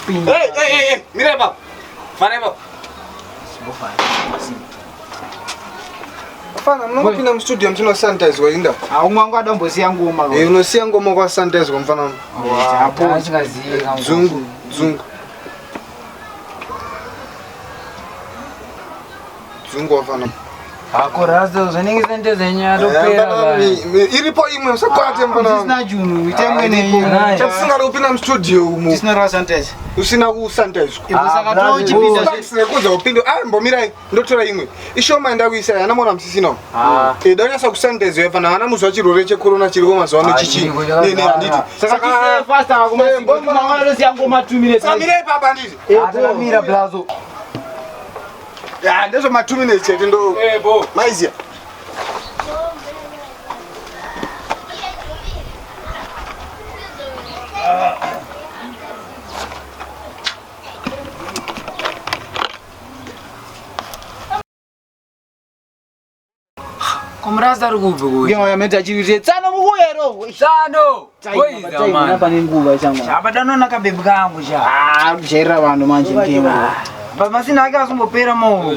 Kupinda. Hey, hey, hey, hey, mira ipapo. Fara ipapo. Fana, munongopinda mustudio muchinosanitizwa inda. Ah, umwe wangu adombosiya ngoma. Eh, unosiya ngoma kwasanitizwa mfana wangu. Apo asingazivi kangu. Dzungu, dzungu. Dzungu wafana. Ako rasta zvanenge sente zenyu atopera. Mfana, iripo imwe usakwate mfana wangu. Tisina chunhu, ite mwene imwe. Chatisingadi kupinda mustudio umu Tisina ra sanitize. usina kusanitizwa. Ipo saka tochipinda. Saka upinde ah mbomirai ndotora imwe ishoma ndakuisa yana mona musisina eh danyasa kusanitize fana hana muzwa chirwere checorona chiriko mazuva ano chichi chiriko ne chakazara. ne handiti Saka tise faster Eh, kuma mangwana ngoma 2 minutes. Samirai papa handiti Akamira blazo. ya ndezvo ma 2 minutes chete ndo Eh, bo. maizia Komrasta ari kupi kuyi? Ngema yameta chiri tsano mukuyero. Tsano. Boys man. pane nguva changwa. Apa danona kabebi kangu cha. Ah, kujairira vanhu manje ngema. Pa masina ake asombopera maoko.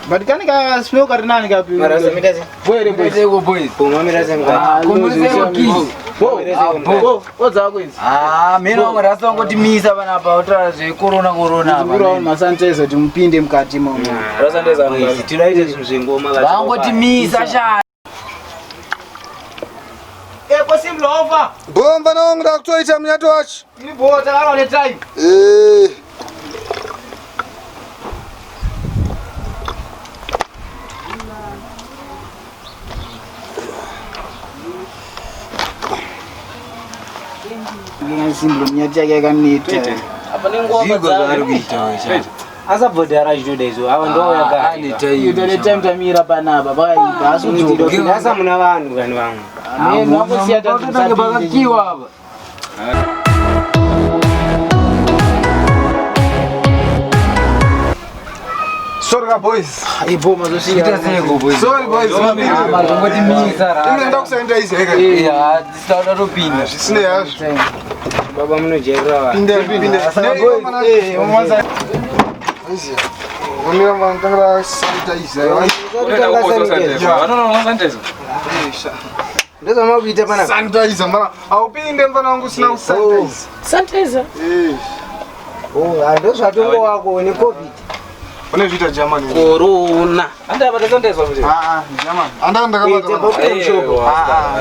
But kani ka smell kari nani kapi? Boy re boy. Boys boys. Ah, Komuraseko keys. Bo, odzako idzi. Ah, mheno wangu rasta wangotimisa panapa otaura zvekorona korona apa. Kurawo masanitizer kuti mupinde mukati imomo. Tinoita zvinhu zvengoma Vangotimisa sha. Eko simple over. bo mfana wangu ndakutoita munyato wacho Iri bo takarwa ne time. eh Ngina simple mnyati yake yakaneta. Zvigo zvaari kuita sha. Asabhodhara chitoda izvo ava Ah, ane ndo time. Iyo ne time tamira panapa pakaipa asi udzoka. asa muna vanhu kani vamwe Ameno angosiya Pakutange pakakiwa apa. sorry ka boys Ibo mazosiya. Ita seko boys. sorry boys Mazongotimisa imwe rasta. ndakusanitize ka Eh, tisauda topinda. zvisine hazvo baba munojairira vanhu pinde pinde Eh, umanza maizia ngomira mfana tangira sanitize Vanoona sanitize. ndozvamakuita panapa sanitize mfana aupinde mfana wangu usina kusanitize Sanitizer. eh ndozvatongo wako necovid unezviita germany corona Andabata sanitize kuti. ah ah germany andaka ndakabata Eh,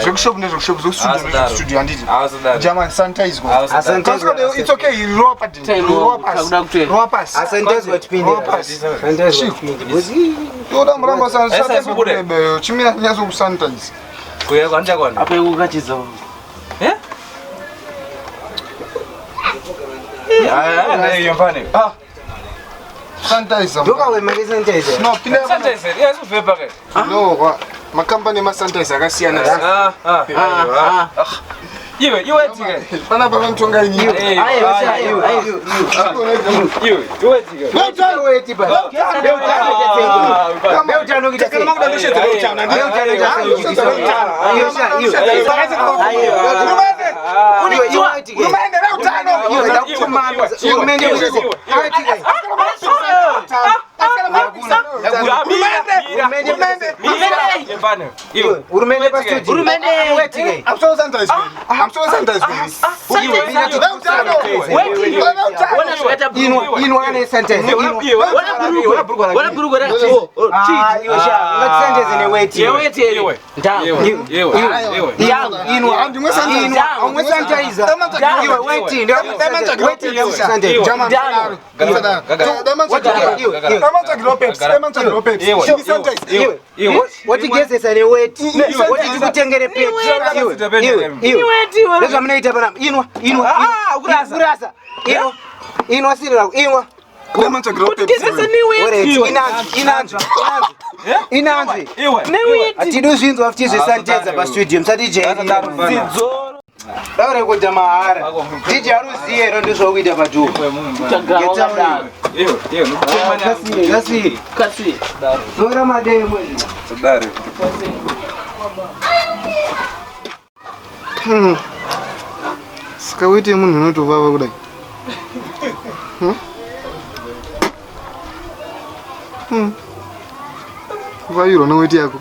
zvekushop ndezvekushop zvekustudio ndezvekustudio handiti Asadaro. german sanitize kwa Asadaro. Kasi it's okay rowa padini rowa pasi rowa pasi asanitizwa rowa pasi toda muramba Esa isubude. chimira nyatso kusanitize Kuya kwanja kwana. Apa ukachidza. Eh? Ah, ah, mfane. ah sanitize ndokawemarisanitizer no pinda Sanitize, yes, uvhepa ke. no kwa makambani emasanitize akasiyana Ah, ah, ah. Iwe, iwe tike. panapa vanotonga inyika Eh, iwe. Iwe, iwe tike. Hurumende pastudio. Inwa ane sanitizer. Wana bhurugwa rakati. Ah, iwe sha, ngatisanitize neweti. Inwa. Inwa. Umwe sanitizer. Iwe weti, ndio weti ndio sanitizer. Watigezesa neweti. Wati tikutengere peti. Iwe, iwe. Ndozvamunoita panapa. Inwa, inwa. Kurasa. Inwa. Inwa siri rako. Inwa. Alright, inanzwi, inanzwi, inanzwi. Hatidi zvinzwa futi zvesanitizer pastudio musatijairira. Daurekodha mahara. DJ aruziye ero ndozvakuita padhuku. Kasiri. Kasi. Zora mademo. Saka uite munhu unotovava kudai. Vairwa neweti yako.